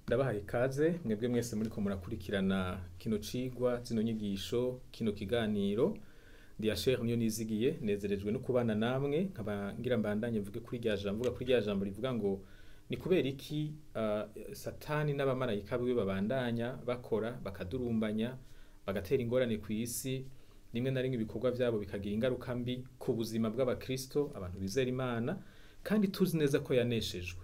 Ndabahaye ikaze mwebwe mwese muriko murakurikirana kino cigwa, zino nyigisho, kino kiganiro. Ndi Asher niyo nizigiye, nezerejwe no kubana namwe, nkaba ngira mbandanye mvuge kuri rya jambo, mvuga kuri rya jambo rivuga ngo ni kubera iki Satani n'abamarayika biwe babandanya bakora, bakadurumbanya, bagatera ingorane ku isi, rimwe na rimwe ibikorwa vyabo bikagira ingaruka mbi ku buzima bw'abakristo, abantu bizera Imana, kandi tuzi neza ko yaneshejwe.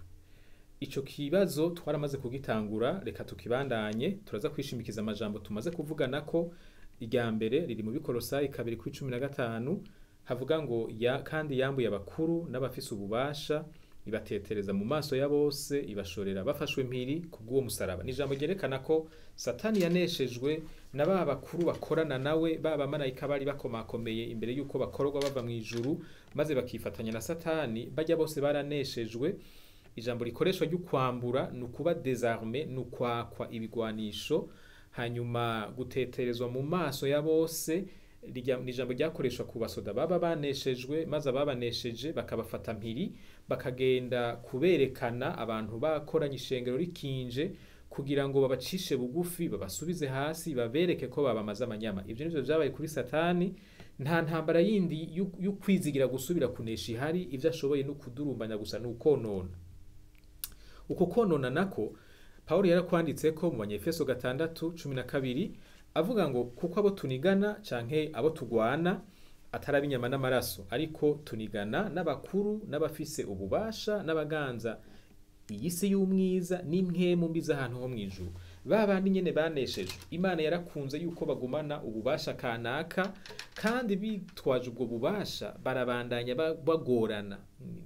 Ico kibazo twaramaze kugitangura, reka tukibandanye. Turaza kwishimikiza amajambo tumaze kuvugana ko irya mbere riri mu Bikolosayi 2:15, havuga ngo ya kandi yambuye abakuru n'abafise ububasha, ibatetereza mu maso ya bose, ibashorera bafashwe mpiri kubw'uwo musaraba. Ni ijambo ryerekana ko Satani yaneshejwe na ba bakuru bakorana nawe, ba bamarayika bari bakomakomeye imbere y'uko bakorwa bava mu ijuru, maze bakifatanya na Satani, bajya bose baraneshejwe. Ijambo rikoreshwa ryo kwambura ni ukuba désarmé, ni ukwakwa ibigwanisho, hanyuma guteterezwa mu maso ya bose ni ijambo ryakoreshwa ku basoda baba baneshejwe, maze ababanesheje bakabafata mpiri, bakagenda kuberekana abantu bakoranye ishengero rikinje, kugira ngo babacishe bugufi, babasubize hasi, babereke ko babamaze amanyama. Ivyo nivyo vyabaye kuri Satani. Nta ntambara yindi y'ukwizigira gusubira kunesha ihari, ivyo ashoboye no kudurumbanya gusa, ni ukonona. Uko konona nako Paulo yarakwanditse ko mu Banyefeso 6:12, avuga ngo kuko abo tunigana canke abo tugwana atari ab'inyama n'amaraso, ariko tunigana n'abakuru n'abafise ububasha n'abaganza iyi si y'umwiza n'impwemu mbi z'ahantu ho mw'ijuru. Ba bandi nyene baneshejwe, Imana yarakunze yuko bagumana ububasha kanaka, kandi bitwaje ubwo bubasha barabandanya bagorana.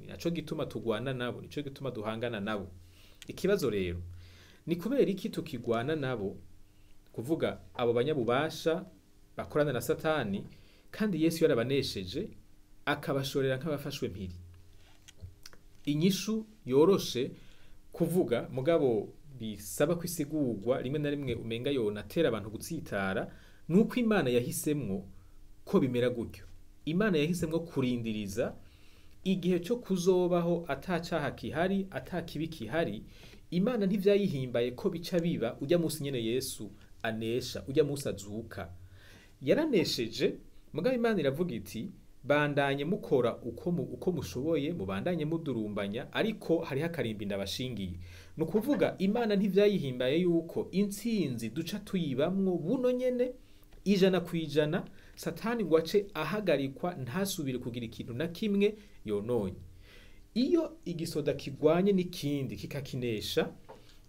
Naco gituma tugwana nabo, nico gituma duhangana nabo. Ikibazo rero ni kubera iki tukigwana nabo, kuvuga abo banyabubasha bakorana na Satani, kandi Yesu yarabanesheje akabashorera nk'abafashwe mpiri. Inyishu yoroshe kuvuga, mugabo bisaba kwisigurwa rimwe na rimwe umenga yonatera abantu gutsitara, nuko Imana yahisemwo ko bimera gutyo. Imana yahisemwo kurindiriza igihe cyo kuzobaho ata caha kihari, ata kibi kihari. Imana ntivyayihimbaye ko bica biba ujya munsi nyene Yesu anesha, ujya munsi azuka. Yaranesheje, mugabo Imana iravuga iti bandanye mukora uko mushoboye, mubandanye mudurumbanya, ariko hariho akarimbi ndabashingiye. Ni ukuvuga Imana ntivyayihimbaye yuko intsinzi duca tuyibamwo buno nyene 100%, Satani ngo ace ahagarikwa ntasubire kugira ikintu na kimwe yononye. Iyo igisoda kigwanye n'ikindi kikakinesha,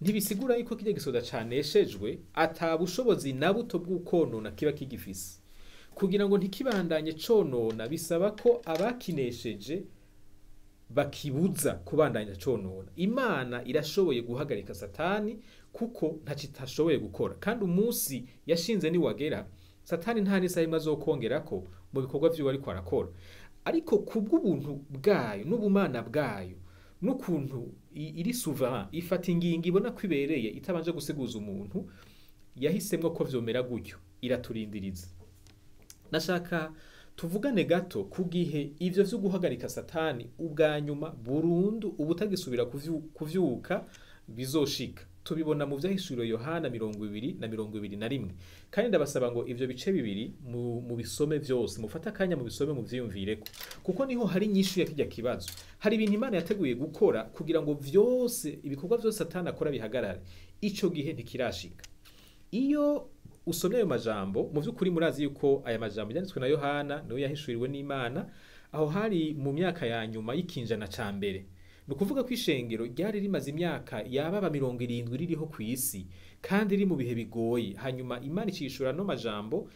ntibisigura yuko kirya gisoda caneshejwe ata bushobozi na buto bw'ukonona kiba kigifise. Kugira ngo ntikibandanye conona, bisaba ko abakinesheje bakibuza kubandanya conona. Imana irashoboye guhagarika Satani kuko ntaco itashoboye gukora, kandi umunsi yashinze niwagera, Satani nta n'isaha imwe azokongerako mu bikorwa vyiwe ariko arakora. Ariko kubw'ubuntu bwayo n'ubumana bwayo n'ukuntu iri souverain, ifata ingingo ibona ko ibereye itabanje gusiguza umuntu, yahisemwo ko vyomera gutyo, iraturindiriza. Nashaka tuvugane gato ku gihe ivyo vyo guhagarika Satani ubwa nyuma burundu, ubutagisubira kuvyuka bizoshika. Tubibona mu vyahishuriwe Yohana 20 na 21. Kandi ndabasaba ngo ivyo bice bibiri mu bisome vyose, mufate akanya mu bisome muvyiyumvireko, kuko niho hari inyishu ya kirya kibazo. Hari ibintu Imana yateguye gukora kugira ngo vyose, ibikorwa vyose Satani akora bihagarare. Ico gihe ntikirashika. Iyo usomye ayo majambo, mu vy'ukuri murazi yuko aya majambo yanditswe na Yohana, niwe yahishuriwe n'Imana, aho hari mu myaka ya nyuma y'ikinjana ca mbere. Ni ukuvuga ko ishengero ryari rimaze imyaka yababa 70 ririho ku isi, kandi riri mu bihe bigoye. Hanyuma Imana icishura no majambo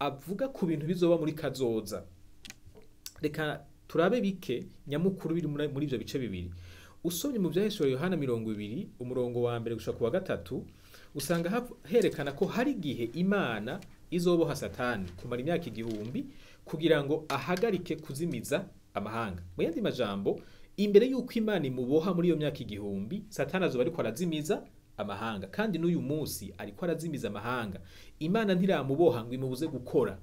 avuga ku bintu bizoba muri kazoza. Reka turabe bike nyamukuru biri muri ivyo bice bibiri. Usomye mu vyahishuriwe Yohana 20 umurongo wa mbere gushika ku wa 3, usanga herekana ko hari igihe Imana izoboha Satani kumara imyaka 1000 kugira ngo ahagarike kuzimiza amahanga. Mu yandi majambo, imbere yuko Imana imuboha muri iyo myaka 1000, Satani azoba ariko arazimiza amahanga, kandi n'uyu munsi ariko arazimiza amahanga. Imana ntiramuboha ngo imubuze gukora.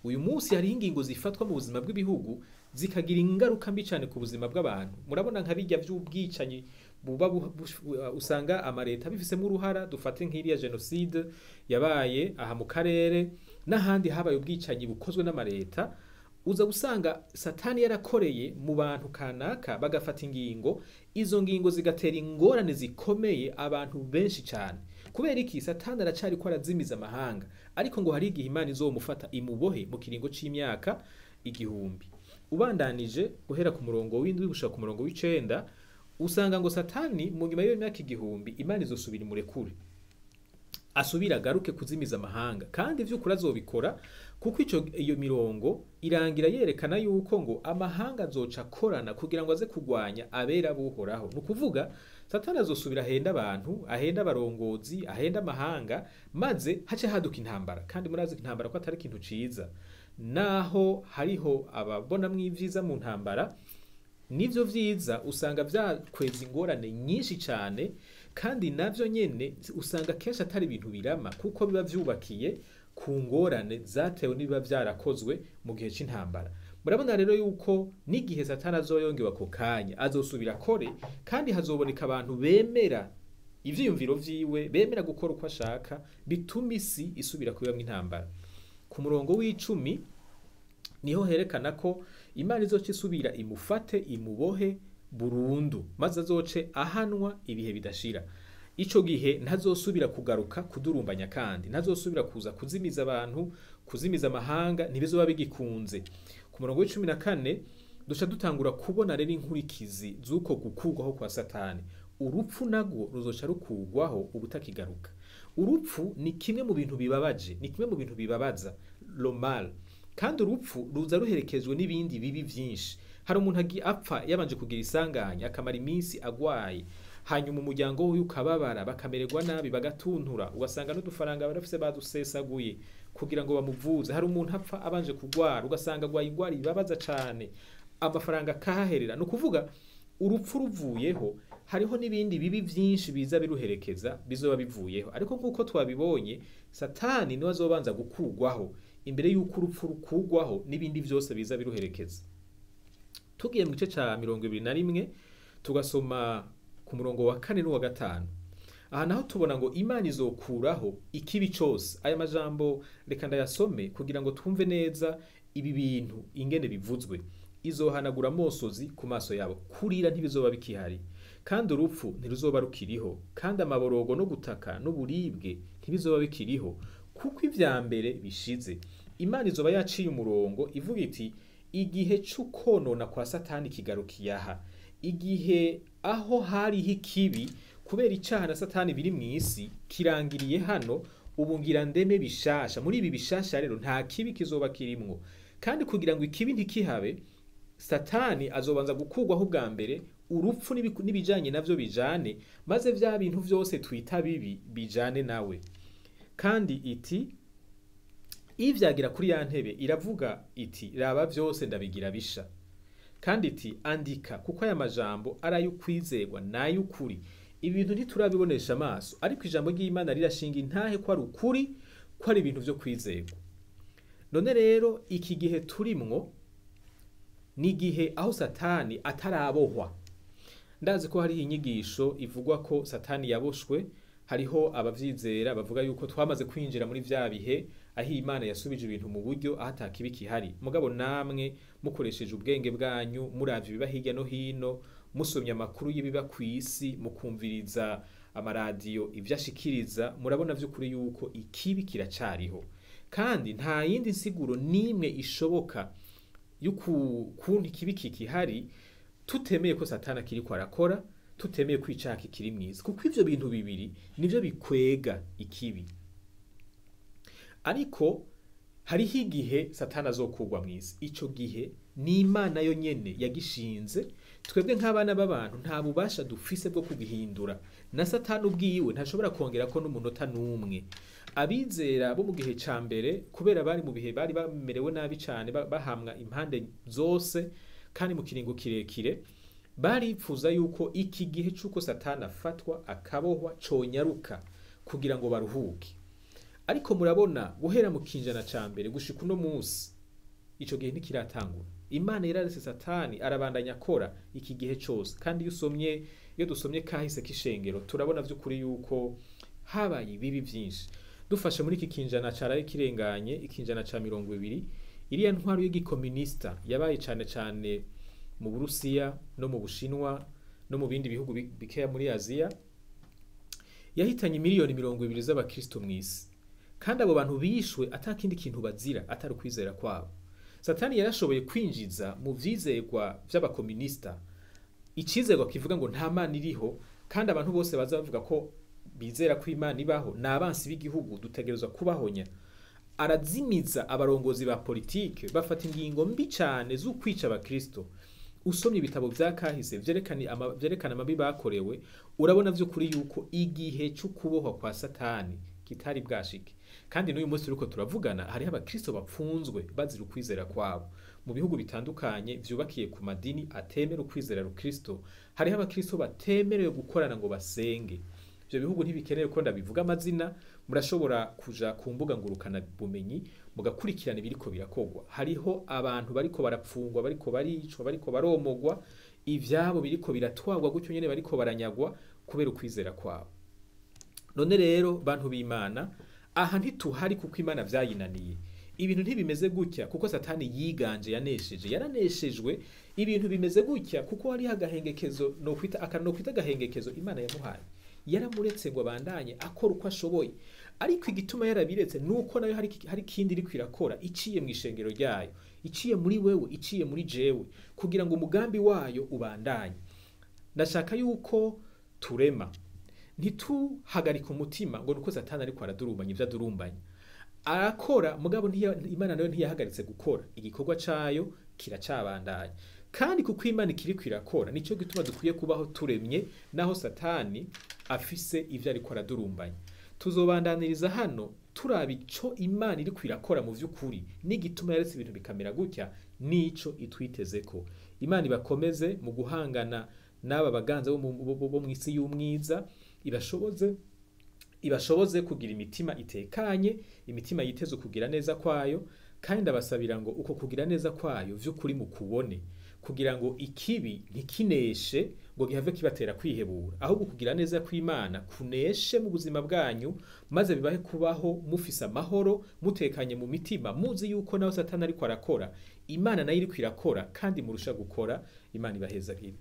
Uyu munsi hariho ingingo zifatwa mu buzima bw'ibihugu zikagira ingaruka mbi cyane ku buzima bw'abantu. Murabona nka bijya by'ubwicanyi buba usanga amareta bifisemo uruhara. Dufate nk'iriya jenoside yabaye aha mu karere n'ahandi habaye ubwicanyi bukozwe n'amareta, uza gusanga Satani yarakoreye mu bantu kanaka bagafata ingingo, izo ngingo zigatera ingorane zikomeye abantu benshi cyane. Kubera iki? Satani aracari ko arazimiza amahanga, ariko ngo hari igihe Imana izomufata imubohe mu kiringo c'imyaka 1000. Ubandanije guhera ku murongo w'7 gushika ku murongo w'9, usanga ngo Satani mu nyuma y'iyo myaka 1000 Imana izosubira imurekure, asubira agaruke kuzimiza amahanga. Kandi vy'ukuri azobikora, kuko iyo mirongo irangira yerekana yuko ngo amahanga azoca akorana kugira ngo aze kugwanya abera buhoraho. Ni ukuvuga Satani azosubira ahenda abantu, ahenda abarongozi, ahenda amahanga, maze hace haduka intambara. Kandi murazi intambara ko atari ikintu ciza, naho hariho ababonamwo ivyiza mu ntambara, nivyo vyiza usanga vyakweza ingorane nyinshi cane, kandi navyo nyene usanga kenshi atari ibintu birama, kuko biba vyubakiye ku ngorane zatewe n'ibiba vyarakozwe mu gihe c'intambara. Murabona rero yuko n'igihe Satani azoyongewe ako kanya azosubira akore, kandi hazoboneka abantu bemera ivyiyumviro vyiwe, bemera gukora uko ashaka, bituma isi isubira kubamwo intambara. Ku murongo w'10 niho herekana ko Imana izoca isubira imufate imubohe burundu, maze azoce ahanwa ibihe bidashira. Ico gihe ntazosubira kugaruka kudurumbanya, kandi ntazosubira kuza kuzimiza abantu, kuzimiza amahanga, ntibizoba bigikunze. Ku murongo w'14 duca dutangura kubona rero inkurikizi z'uko gukurwaho kwa Satani. Urupfu narwo ruzoca rukugwaho ubutakigaruka. Urupfu ni kimwe mu bintu bibabaje, ni kimwe mu bintu bibabaza le mal, kandi urupfu ruza ruherekezwe n'ibindi bibi vyinshi. Hari umuntu apfa yabanje kugira isanganya, akamara iminsi agwaye, hanyuma umuryango wiwe ukababara, bakamererwa nabi, bagatuntura, ugasanga n'udufaranga barafise badusesaguye kugira ngo bamuvuze. Hari umuntu apfa abanje kugwara, ugasanga agwaye ingwara ibabaza cane, amafaranga akahaherera. Ni ukuvuga urupfu ruvuyeho hariho n'ibindi bibi vyinshi biza biruherekeza bizoba bivuyeho. Ariko nk'uko twabibonye, Satani niwe azobanza gukugwaho imbere y'uko urupfu rukugwaho n'ibindi vyose biza biruherekeza. Tugiye mu gice ca 21 tugasoma ku murongo wa 4 n'uwa 5. Aha naho tubona ngo Imana izokuraho ikibi cose. Aya majambo reka ndayasome kugira ngo twumve neza ibi bintu ingene bivuzwe. Izohanagura amosozi ku maso yabo, kurira ntibizoba bikihari, kandi urupfu ntiruzoba rukiriho, kandi amaborogo no gutaka n'uburibwe ntibizoba bikiriho, kuko ivya mbere bishize. Imana izoba yaciye umurongo ivuga iti igihe c'ukonona kwa Satani kigarukiye aha, igihe aho hariho ikibi kubera icaha na Satani biri mw'isi kirangiriye hano, ubu ngira ndeme bishasha. Muri ibi bishasha rero nta kibi kizoba kirimwo, kandi kugira ngo ikibi ntikihabe, Satani azobanza gukurwaho ubwa mbere, urupfu n'ibijanye navyo bijane, maze vya bintu vyose twita bibi bijane nawe. Kandi iti ivyagira kuri ya ntebe iravuga iti raba vyose ndabigira bisha. Kandi iti andika, kuko aya majambo ari ay'ukwizerwa n'ay'ukuri. Ibintu ntiturabibonesha amaso, ariko ijambo ry'Imana rirashinga intahe ko ari ukuri, ko ari ibintu vyo kwizerwa. None rero iki gihe turimwo ni igihe aho Satani atarabohwa. Ndazi ko hariho inyigisho ivugwa ko Satani yaboshwe, hariho abavyizera bavuga yuko twamaze kwinjira muri vya bihe aho Imana yasubije ibintu mu buryo aho ata kibi kihari. Mugabo namwe mukoresheje ubwenge bwanyu, muravye ibiba hirya no hino, musomye amakuru y'ibiba kw'isi, mukumviriza amaradiyo ivyo ashikiriza, murabona vy'ukuri yuko ikibi kiracariho. Kandi nta yindi nsiguro n'imwe ishoboka y'ukuntu ikibi kikihari tutemeye ko Satani akiriko arakora, tutemeye ko icaha kikiri mw'isi, kuko ivyo bintu bibiri nivyo bikwega ikibi. Ariko hariho igihe Satani azokurwa mw'isi. Ico gihe ni Imana yo nyene yagishinze. Twebwe nk'abana b'abantu nta bubasha dufise bwo kugihindura, na Satani ubwiwe ntashobora kongerako n'umunota n'umwe. Abizera bo mu gihe ca mbere, kubera bari mu bihe bari bamerewe nabi cane, bahamwa impande zose kandi mu kiringo kirekire, baripfuza yuko iki gihe c'uko Satani afatwa akabohwa conyaruka kugira ngo baruhuke. Ariko murabona guhera mu kinjana ca mbere gushika uno munsi, Ico gihe ntikiratangura. Imana yararetse Satani arabandanya akora iki gihe cose. Kandi iyo dusomye kahise k'ishengero, turabona vy'ukuri yuko habaye ibibi vyinshi. Dufashe muri iki kinjana caraye kirenganye, ikinjana ca 20, iriya ntwaro y'igikomunista yabaye cane cane mu Burusiya no mu Bushinwa no mu bindi bihugu bikeya muri Aziya, yahitanye miliyoni 20 z'abakristo mw'isi. Kandi abo bantu bishwe ata kindi kintu bazira atari ukwizera kwabo. Satani yarashoboye kwinjiza mu vyizerwa vy'abakomunista icizerwa kivuga ngo nta Mana iriho, kandi abantu bose baza bavuga ko bizera ko Imana ibaho ni abansi b'igihugu, dutegerezwa kubahonya. Arazimiza abarongozi ba politike, bafata ingingo mbi cane z'ukwica abakristo. Usomye ibitabo vya kahise vyerekana amabi bakorewe, urabona vy'ukuri yuko igihe c'ukubohwa kwa Satani kitari bwashike. Kandi n'uyu munsi turiko turavugana, hariho abakristo bapfunzwe bazira ukwizera kwabo mu bihugu bitandukanye vyubakiye ku madini atemera ukwizera rukristo. Hariho abakristo batemerewe gukorana ngo basenge. Ivyo bihugu ntibikenewe ko ndabivuga amazina, murashobora kuja ku mbuga ngurukana bumenyi mugakurikirana ibiriko birakogwa. Hariho abantu bariko barapfungwa, bariko baricwa, bariko baromogwa, ivyabo biriko biratwagwa gutyo nyene, bariko baranyagwa kubera ukwizera kwabo. None rero, bantu b'Imana, aha ntituhari kuko Imana vyayinaniye. Ibintu ntibimeze gutya kuko Satani yiganje, yanesheje, yaraneshejwe. Ibintu bimeze gutya kuko hariho agahengekezo, no kwita agahengekezo Imana yamuhaye. Yaramuretse ngo abandanye akora uko ashoboye, ariko igituma yarabiretse nuko nayo hari kindi iriko irakora iciye mu ishengero ryayo, iciye muri wewe, iciye muri jewe, kugira ngo umugambi wayo ubandanye. Ndashaka yuko turema, ntituhagarike umutima ngo nuko Satani ariko aradurumbanya ivyo adurumbanya. Arakora, mugabo Imana nayo ntiyahagaritse gukora, igikorwa cayo kiracabandanya. Kandi kuko Imana ikiriko irakora, nico gituma dukwiye kubaho turemye naho Satani afise ivyo ariko aradurumbanya. Tuzobandaniriza hano turaba ico Imana iriko irakora mu vy'ukuri, n'igituma yaretse ibintu bikamera gutya, nico itwitezeko. Imana ibakomeze mu guhangana n'aba baganza bo mw'isi y'umwiza, ibashoboze kugira imitima itekanye, imitima yiteze kugira neza kwayo. Kandi ndabasabira ngo uko kugira neza kwayo vy'ukuri mukubone, kugira ngo ikibi ntikineshe ngo gihave kibatera kwihebura, ahubwo kugira neza kw'Imana kuneshe mu buzima bwanyu, maze bibahe kubaho mufise amahoro, mutekanye mu mitima, muzi yuko naho Satani ariko arakora, Imana nayo iriko irakora, kandi murusha gukora. Imana ibahezagire.